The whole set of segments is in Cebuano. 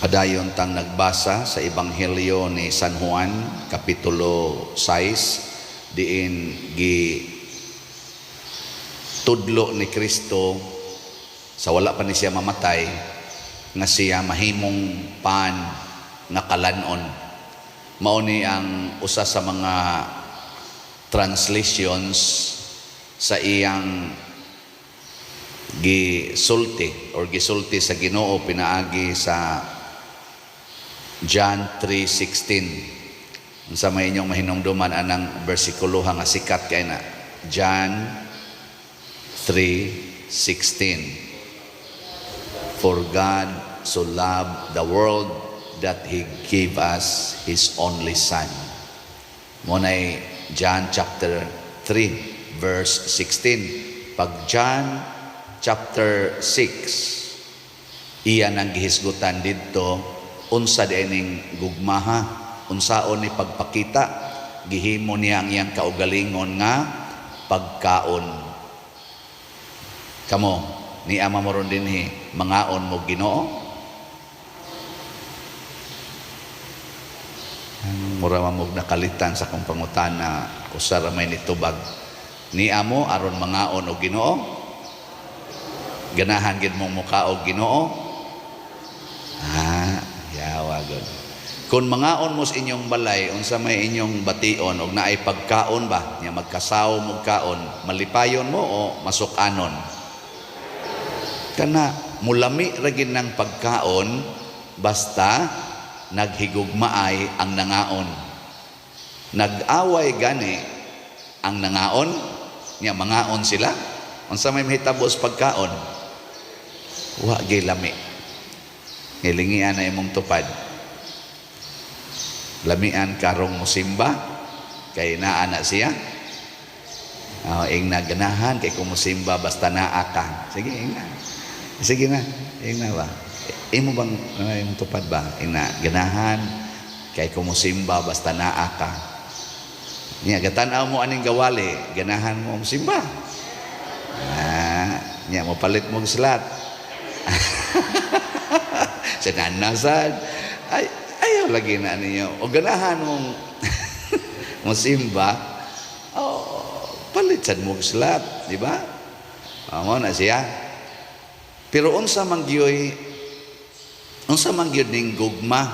Padayon tang nagbasa sa Ebanghelyo ni San Juan, Kapitulo 6, diin gi tudlo ni Kristo sa wala pa ni siya mamatay nga siya mahimong pan nga kalanon. Mao ni ang usa sa mga translations sa iyang gisulti or gisulti sa Ginoo pinaagi sa John 3:16. Unsa may inyong mahinumduman anang bersikulo nga sikat kay na? John 3:16. For God so loved the world that He gave us His only Son. Mao nay John chapter 3 verse 16. Pag John chapter 6, iya nang gihisgutan didto unsa di ning gugmaha, unsaon ni pagpakita, gihimo niya ang iyang kaugalingon nga pagkaon. Kamo, ni ama mo ron dinhi, mangaon mo Ginoo? Mura man mo nakalitan sa akong pangutana, usa ra may nitubag. Ni amo aron mangaon og Ginoo? Ganahan gid mong muka og Ginoo? Ah, yawa gud. Kung mangaon mo sa inyong balay, unsa may inyong bation og naay pagkaon ba? Nya magkasaw mo kaon, malipayon mo o masukanon? Kana mulami ra gid ng pagkaon basta naghigugmaay ang nangaon. Nag-away gani ang nangaon, nya mangaon sila. Unsa may mahitabo sa pagkaon? Wa gyud lami. Ngilingian na imong tupad. Lamian karong musimba kay naa na siya. Oh, ing na ganahan kay kung musimba basta naa ka. Sige, ing na. Sige na, ing na ba? Imo bang ano, imong tupad ba? Ing na ganahan kay kung musimba basta naa ka. Nya gatan-aw mo aning gawali, ganahan mo musimba. Ah, nya mo palit mo og slot. Sa nanasad. Ay, ayaw lagi na ninyo. O ganahan mong musimba, oh, palit sad mo og slot, di ba? Amo na siya. Pero unsa man gyud ning gugma?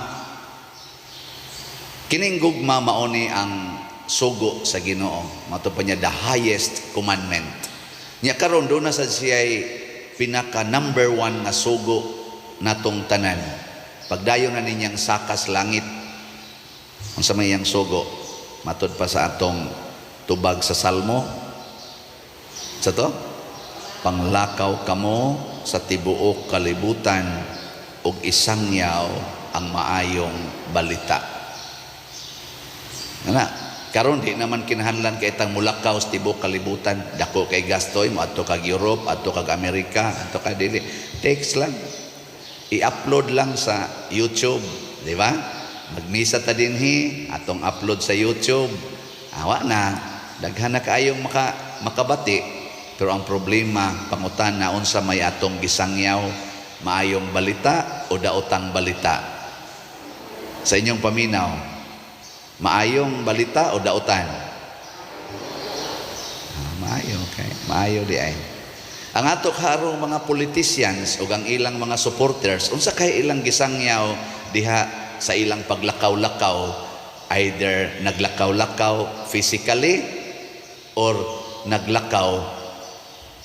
Kining gugma mao ni ang sugo sa Ginoo. Mato pa niya the highest commandment. Nya karon duna sad siya pinaka number one nga sugo natong tanan. Pagdayon na ninyang sakas langit, unsa may iyang sugo? Matod pa sa atong tubag sa Salmo. Sa to? Panglakaw kamo sa tibuok kalibutan ug isangyaw ang maayong balita. Ana, karon di naman kinahanglan kay itang mulakaw sa tibuok kalibutan. Dako kay gastoy mo adto kag Europe, adto kag Amerika, adto ka dili. Text lang. I-upload lang sa YouTube, di ba? Magmisa ta dinhi, atong upload sa YouTube. Awa na, daghan na kaayong makabati. Pero ang problema, pangutana unsa may atong gisangyaw, maayong balita o daotang balita? Sa inyong paminaw, maayong balita o daotan? Ah, maayo, okay. Maayo di ay. Ang ato karong mga politicians ug ang ilang mga supporters, unsa kay ilang gisangyaw diha sa ilang paglakaw-lakaw, either naglakaw-lakaw physically or naglakaw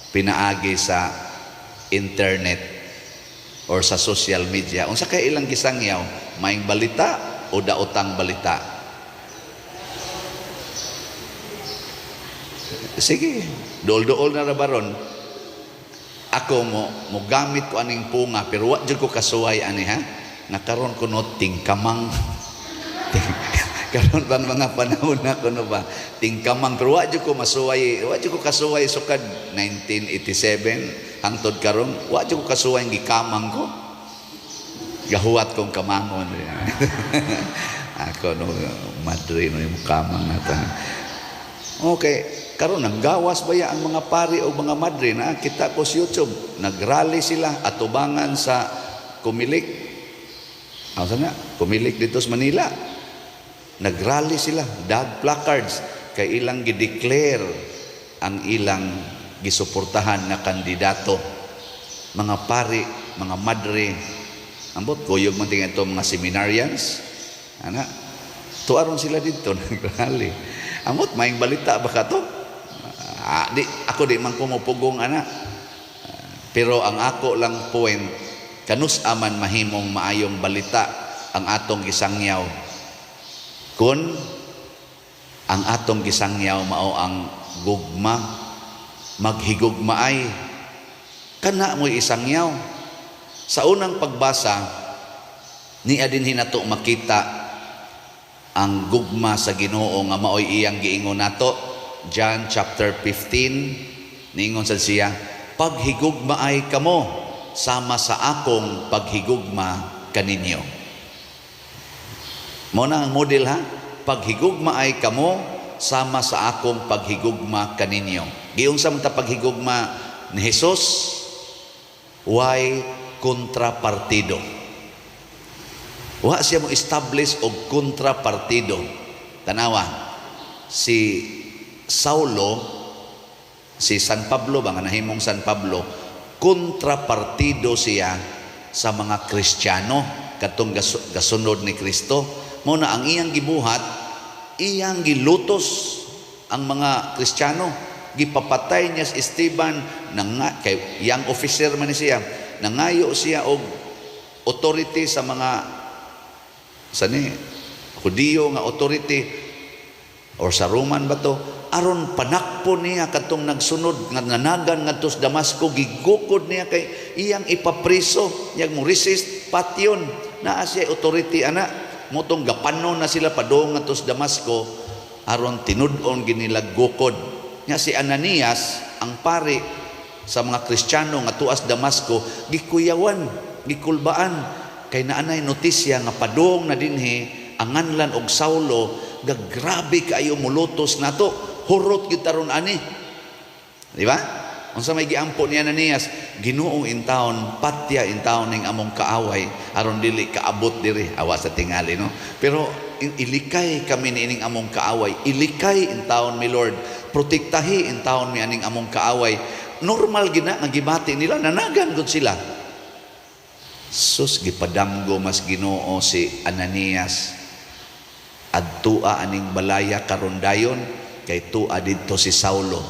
pinaagi sa internet or sa social media. Unsa kay ilang gisangyaw, maayong balita o daotang balita? Sige, duol-duol na ra baron. Ako mo gamit ko aning punga pero wa jud ko kasuway ani ha. Nga karon kuno tingkamang. Karon bang mga panahon na kuno ba tingkamang, pero wa jud ko masuway, wa jud ko kasuway sukad 1987 hangtod karon wa jud ko kasuway gikamang ko. Gahuwat kong kamangon. Ako no madre no yung kamang nata. Okay, karon nang gawas baya ang mga pari o mga madre na kita ko sa YouTube, nagrally sila atubangan sa Kumilik. Asa na? Comelec dito sa Manila. Nagrally sila, dag placards, kay ilang gideclare ang ilang gisuportahan nga kandidato. Mga pari, mga madre, ambot, kuyog man tingin ito mga seminarians, ana, tuaron sila dito, nagrally. Ambot, maing balita ba ka to? Ah, di, ako di man ko mopugong ana. Pero ang ako lang point, kanus aman mahimong maayong balita ang atong gisangyaw kung ang atong gisangyaw mao ang gugma, maghigugmaay kana mo'y isangyaw. Sa unang pagbasa niya din hinato makita ang gugma sa Ginoo nga maoy iyang giingon nato. John chapter 15, niingon sa siya, "Paghigugmaay kamo sama sa akong paghigugma kaninyo." Mo na ang model ha, paghigugmaay kamo sama sa akong paghigugma kaninyo. Giunsa man ta paghigugma ni Jesus? Way kontrapartido. Wa siya mo establish og kontrapartido. Tanawa, si Saulo, si San Pablo ba nga nahimong San Pablo, kontrapartido siya sa mga Kristiyano katong gasunod ni Kristo. Mo na ang iyang gibuhat, iyang gilutos ang mga Kristiyano. Gipapatay niya si Esteban nanga, kay young officer man ni siya. Nangayo siya og authority sa mga sa ni Hudiyo nga authority or sa Roman ba to, aron panakpo niya katong nagsunod nga nanagan ngadto sa Damasco. Gigukod niya kay iyang ipapriso, iyang mo resist patyon. Naa siya authority ana motong gapanon na sila padung ngadto sa Damasco aron tinud-on ginila gukod nya. Si Ananias, ang pari sa mga Kristiyano nga tuas Damasco, gikuyawan, gikulbaan kay naanay notisya nga padung na dinhi ang nganlan og Saulo, gagrabe kaayo mulutos nato, hurot gyud taron ani, di ba? Unsa may giampo ni Ananias? "Ginoo, intawon patya intawon ning among kaaway aron dili kaabot diri." Awa sa tingali, no? Pero ilikay kami ni ining among kaaway, ilikay intawon mi, Lord, protektahi intawon mi aning among kaaway. Normal gina nga gibati nila, nanagan gud sila. Sus, gipadamgo mas Ginoo si Ananias, "Adtua aning balaya karon dayon kay tua didto si Saulo,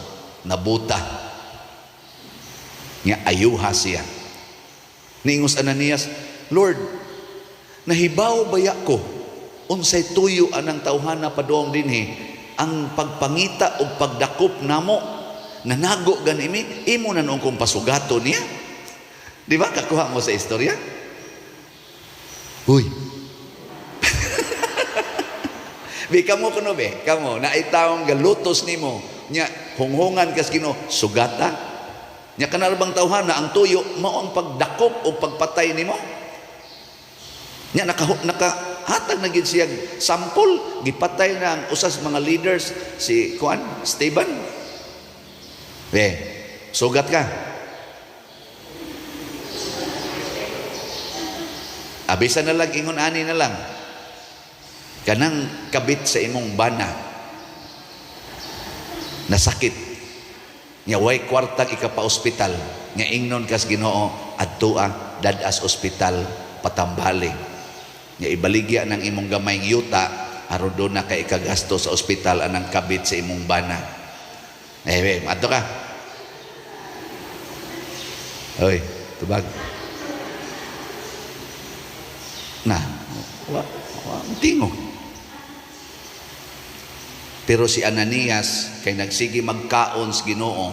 nabuta nga ayuha siya." Niingos Ananias, "Lord, nahibaw baya ko unsay tuyo anang tawhana padung dinhi? Ang pagpangita og pagdakop namo, nanago gani mi, imo na noong kong pasugato niya." Di ba kakuha mo sa istorya? Uy. Bi kamo kuno be, kamo naay taong galutos nimo nya hunghungan kas Ginoo, sugata. Nya kanang bang tawhana ang tuyo mao ang pagdakop o pagpatay nimo? Nya naka hatag na gid siya sampol, gipatay na ang usas mga leaders, si kuan, Esteban. Be, sugat ka. Abisa na lang ingon ani na lang. Kanang kabit sa imong bana nasakit nya way kwartang ikapa-ospital, nga ingnon kas Ginoo, "Adtoa dadas ospital, patambali," nga ibaligya ng imong gamayng yuta aron doon na kay ikagasto sa ospital anang kabit sa imong bana. Eh, be, adto ka. Oy, tubag na, wa, wa tingog. Pero si Ananias kay nagsige magkaon sa Ginoo,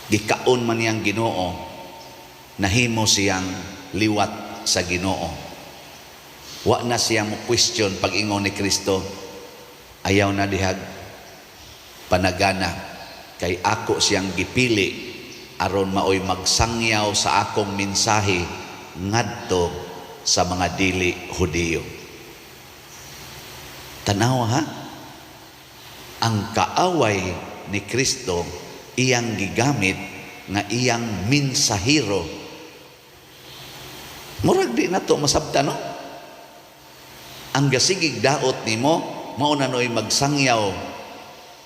gikaon man niyang Ginoo, nahimo siyang liwat sa Ginoo. Wa na siya mo question pag ingon ni Kristo, "Ayaw na dihag panagana kay ako siyang gipili aron maoy magsangyaw sa akong mensahe ngadto sa mga dili Hudiyo." Tanawa ha, ang kaaway ni Kristo iyang gigamit nga iyang mensahero. Murag di na to masabta, no? Ang gasigig daot nimo, mao na no'y magsangyaw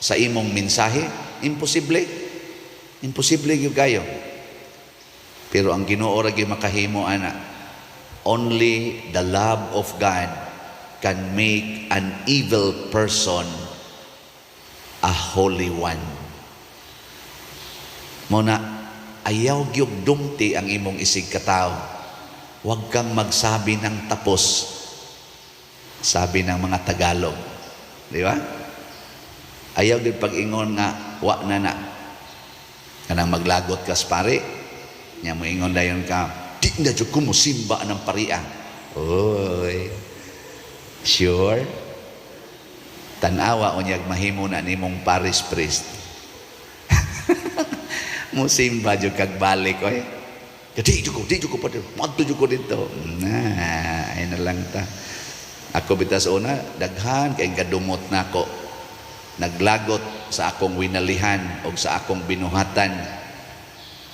sa imong mensahe. Imposible. Imposible gyud kayo. Pero ang Ginoo ra gyud makahimo ana. Only the love of God can make an evil person a holy one. Mao na ayaw gyud dumti ang imong isig katawo. Huwag kang magsabi ng tapos. Sabi ng mga Tagalog. Di ba? Ayaw gyud pag-ingon nga wa na na. Kanang maglagot ka sa pari, nya moingon dayon ka, "Di na jud ko mosimba ng paria." Oy. Sure? Tanawa unyag mahimo na nimong parish priest. Musimba jud kag balik, oy. Di jud ko, di jud ko pa moadto jud ko dito. Na, ay na lang ta. Ako bitas una, daghan kay gadumot nako. Naglagot sa akong winalihan o sa akong binuhatan.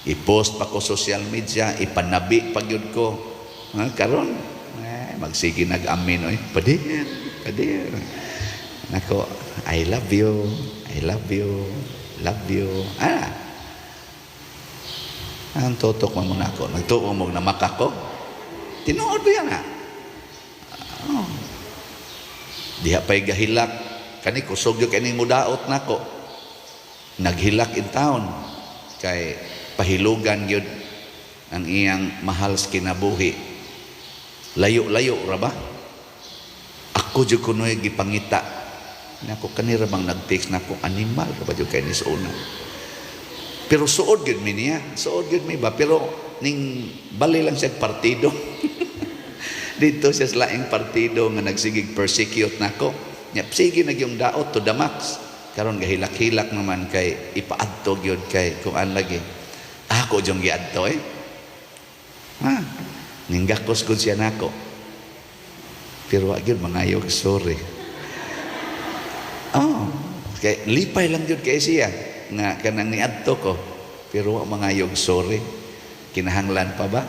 I-post pa ko social media, ipanabi pa gyud ko. Ha, karon, eh, magsige nag-amin, oy. Padir, padir. Nako, I love you, I love you, love you. Ah, ang tutok mo muna ako. Nagtuo mo na makako. Tinuod ba yan, ha? Oh. Diha pa'y gahilak. Kani kusog yung kaning mudaot nako. Naghilak in town. Kay pahilugan yun ang iyang mahal sa kinabuhi. Layo-layo ra ba? Ako jud kunoy gipangita. Nako, kanira bang nag-text nako, animal ra ba jud kay ni sa una. Pero suod gyud mi niya, suod gyud mi ba, pero ning bali lang siya partido. Dito siya sa laing partido nga nagsigig persecute nako. Nya sige nagyong daot to the max. Karon gahilak-hilak naman kay ipaadto gyud kay kuan lagi. Ako jung giadto eh. Ha, ninggakos gud siya nako. Pero wa gyud mangayog sorry. Oh, kay lipay lang gyud kay siya nga kanang niadto ko. Pero wa mangayog sorry. Kinahanglan pa ba?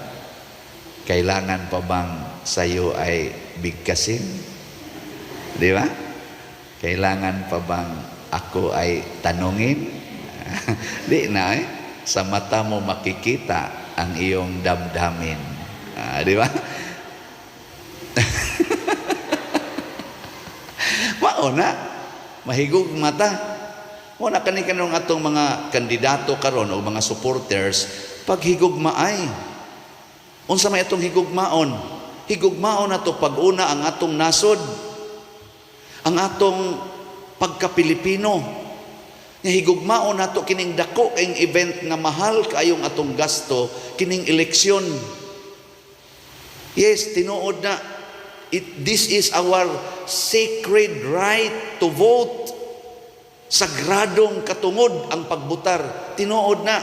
Kailangan pa bang sayo ay bigkasin? Di ba? Kailangan pa bang ako ay tanungin? Di na eh. Sa mata mo makikita ang iyong damdamin. Ah, di ba? Mao na. Mahigog mata. Wala kani kanong atong mga kandidato karon o mga supporters paghigugmaay. Unsa may atong higugmaon? Higugmaon nato pag-una ang atong nasod, ang atong pagka-Pilipino. Nga higugmaon nato kining dako kayong event nga mahal kaayong atong gasto kining eleksyon. Yes, tinuod na this is our sacred right to vote. Sagradong katungod ang pagbutar. Tinuod na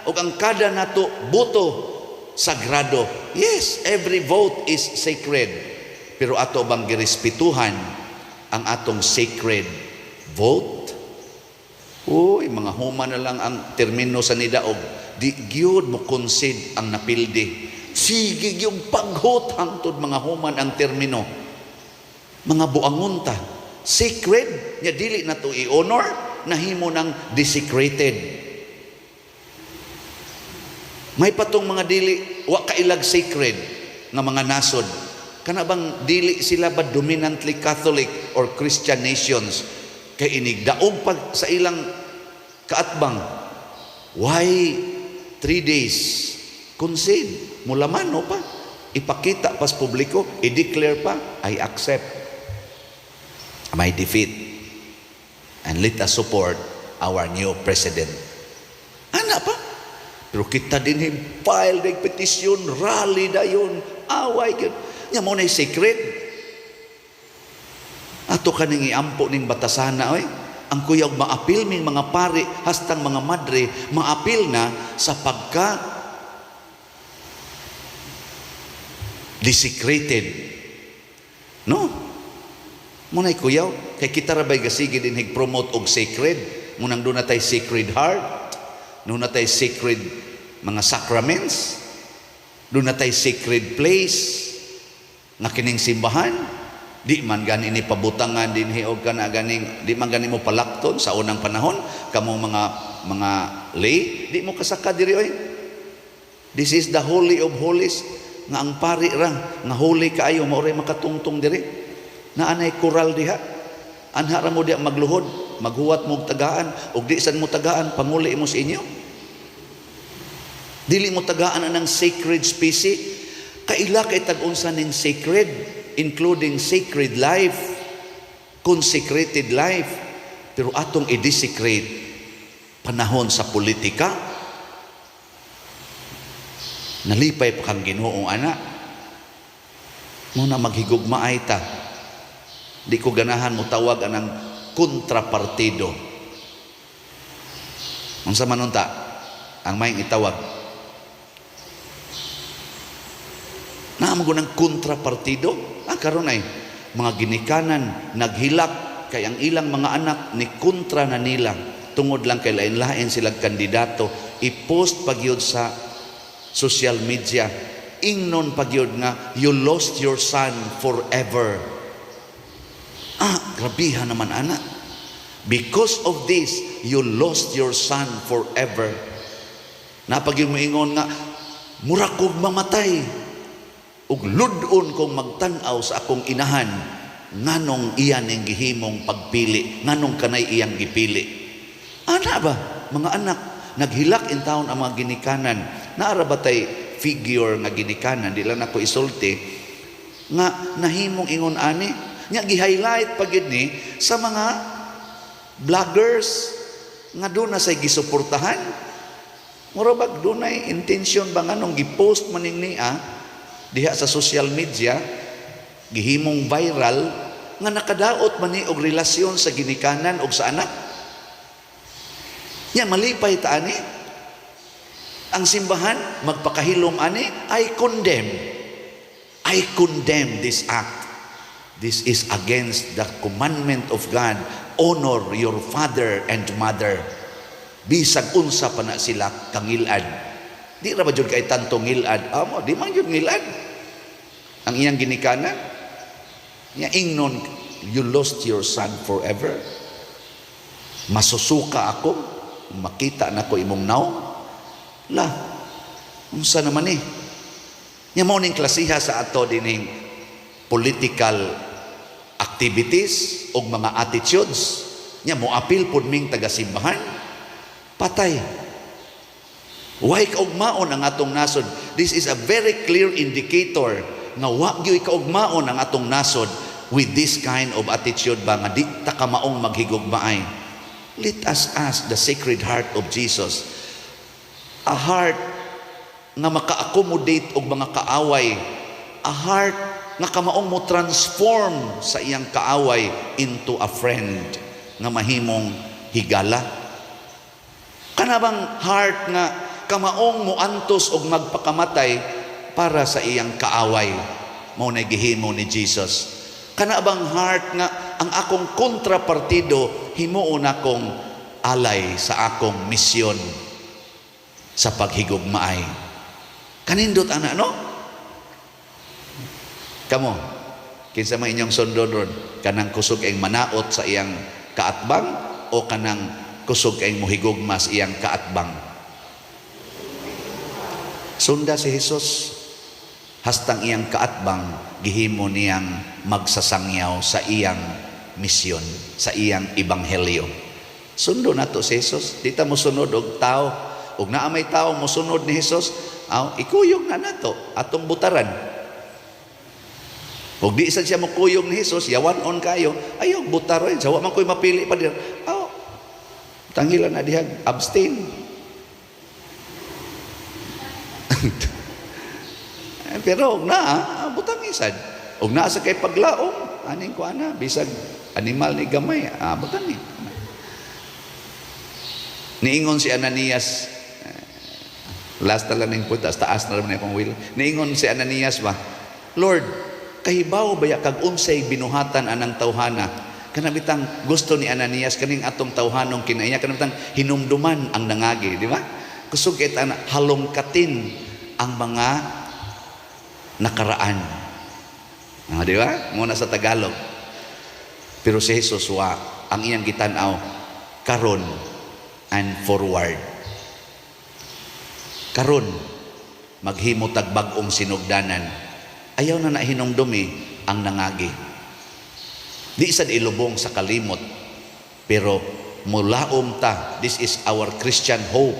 og ang kada nato boto sagrado. Yes, every vote is sacred. Pero ato bang girespetuhan ang atong sacred vote? Uy, mga human na lang ang termino sa nidaog. Di gyud mo concede ang napildi. Sige yung paghot hangtod mga human ang termino. Mga buangon ta. Sacred, nya dili na to i-honor, nahimo ng desecrated. May patong mga dili wa kailag sacred nga mga nasod. Kana bang dili sila ba dominantly Catholic or Christian nations kay inigdaog pag sa ilang kaatbang? Why 3 days concede? Mulaman no pa, ipakita pas publiko, i-declare pa, "I accept my defeat and let us support our new president." Ana pa. Pero kita din file ng petisyon, rally dayon, away gyud. Nya mo na sacred. Ato kaning iampo ning batasana oy. Ang kuyog maapil ming mga pari hastang mga madre maapil na sa pagka desecrated. No? Muna'y kuyaw, kay kita ra bay gasige din promote og sacred. Munang doon na tay sacred heart, doon na tay sacred mga sacraments. Duna tay sacred place nga kining simbahan. Di man gani ni pabutangan dinhi og kana ganing di man gani mo palakton. Sa unang panahon, kamo mga lay, di mo kasaka diri oy. This is the holy of holies nga ang pari ra nga holy kaayo mao ray makatungtong diri. Naa nay koral diha. Anha ra mo diha magluhod, maghuwat mo og tagaan, ug di sad mo tagaan, panguli mo sa inyo. Dili mo tagaan anang sacred species. Kaila kay tag-unsa ning sacred, including sacred life, consecrated life. Pero atong i-desecrate panahon sa politika, nalipay pa kang Ginoo ana. Mao na maghigugmaay ta. Di ko ganahan mo tawag anang kontrapartido. Unsa man unta ang may itawag? Naa man ng kontrapartido? Ah, karon ay mga ginikanan naghilak kay ang ilang mga anak ni kontra na nila tungod lang kay lain-lain silang kandidato. I-post pagyud sa social media, ingnon pagyud nga, "You lost your son forever." Ah, grabiha naman ana. "Because of this, you lost your son forever." Naa pa gyuy moingon nga, "Mura kog mamatay ug lud-on kong magtan-aw sa akong inahan, nganong iya ning gihimong pagpili, nganong kanay iyang gipili." Ana ba, mga anak, naghilak in taon ang mga ginikanan. Naa ra ba tay figure nga ginikanan, di lang nako isulti, nga nahimong ingon ani, nya gi-highlight pa gyud ni sa mga vloggers nga duna say gisuportahan. Mura bag dunay intention ba nganong gi-post maning niya diha sa social media, gihimong viral nga nakadaot man ni og relasyon sa ginikanan og sa anak. Nya malipay ta ani? Ang simbahan magpakahilom ani? I condemn. I condemn this act. This is against the commandment of God. Honor your father and mother. Bisag unsa pa na sila kangilad. Di ra ba jud kay tanto ngilad? Amo, di man jud ngilad. Ang iyang ginikanan. Nya ingnon, "You lost your son forever." Masusuka ako, makita na ko imong naong. La, unsa naman eh. Nya mao ning klasiha sa ato dining political activities o mga attitudes. Nya mo apil pud ming taga-simbahan. Patay. Way kaugmaon ang atong nasod. This is a very clear indicator nga wa gyud kaugmaon ang atong nasod with this kind of attitude ba nga di ta kamaong maghigugmaay. Let us ask the Sacred Heart of Jesus. A heart nga maka-accommodate og mga kaaway. A heart nga kamaong mo transform sa iyang kaaway into a friend nga mahimong higala. Kana bang heart nga kamaong muantos og magpakamatay para sa iyang kaaway, mao na gihimo ni Jesus. Kana bang heart nga ang akong kontrapartido himuon akong alay sa akong misyon sa paghigugmaay? Kanindot ana, no? Kamo, kinsa man inyong sundon ron? Kanang kusog kayong manaot sa iyang kaatbang o kanang kusog kayong muhigugma sa iyang kaatbang? Sunda si Jesus. Hastang iyang kaatbang gihimo niyang magsasangyaw sa iyang misyon, sa iyang ebanghelyo. Sundo nato si Jesus. Di ta mosunod og tao. Ug naa may tao mosunod ni Jesus, aw, ikuyog na nato atong butaran. Ug di sad siya mokuyog ni Jesus, yawan-on kayo, ayaw butaron, sa wa man ko'y mapili pa dir. Aw, tanggilan na dihag abstain. Pero og naa, butang isad. Og naa sa kay paglaom, aning ko ana, bisag animal ni gamay, butang ni. Niingon si Ananias, last na lang ning punta, taas na naman akong will. Niingon si Ananias ba, "Lord, kahibaw baya kag unsay binuhatan anang tawhana?" Kana bitang gusto ni Ananias kaning atong tawhanong kinaiya, kana bitang hinumduman ang nangagi, di ba? Kusog kay ana halongkatin ang mga Nakaraan. Ah, di ba? Muna sa Tagalog. Pero si Jesus wa, ang iyang gitan-aw karon and forward. Karon maghimo tag bag-ong sinugdanan. Ayaw na nahinumdumi ang nangagi. Di sad ilubong sa kalimot, pero mulaom ta. This is our Christian hope.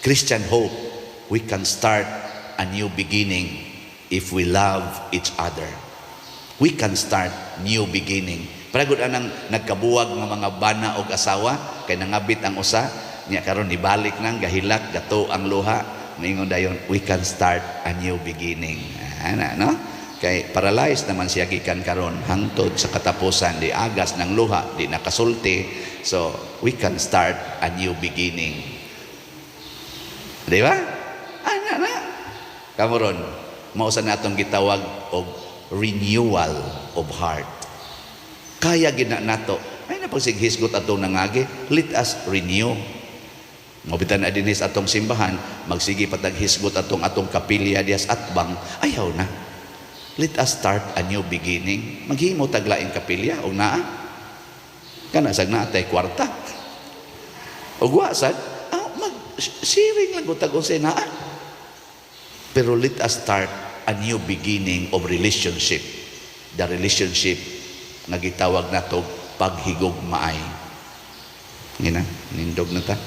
Christian hope. We can start a new beginning if we love each other. We can start new beginning. Para gud anang nagkabuwag nga mga bana og asawa kay nangabit ang usa niya, karon ibalik nang gahilak, gato ang luha, maingon dayon, "We can start a new beginning." Ana, no? Kay paralyzed naman siya gikan karon hangtod sa katapusan, di agas ng luha, di nakasulti. So we can start a new beginning. Di ba? Ana na. Kamoron, mao sa natong gitawag og renewal of heart. Kaya gina nato. Ay na pagsighisgot atong nangagi, let us renew. Mabitan na dinhi sa atong simbahan, magsige pa tag hisgot atong atong kapilya dias atbang, ayaw na. Let us start a new beginning. Maghimo tag laing kapilya og naa. Kana sag naa tay kwarta. Og wa sad, mag sharing lang tag unsay naa. Pero let us start a new beginning of relationship. The relationship nga gitawag nato paghigugmaay. Ngina, nindog na ta.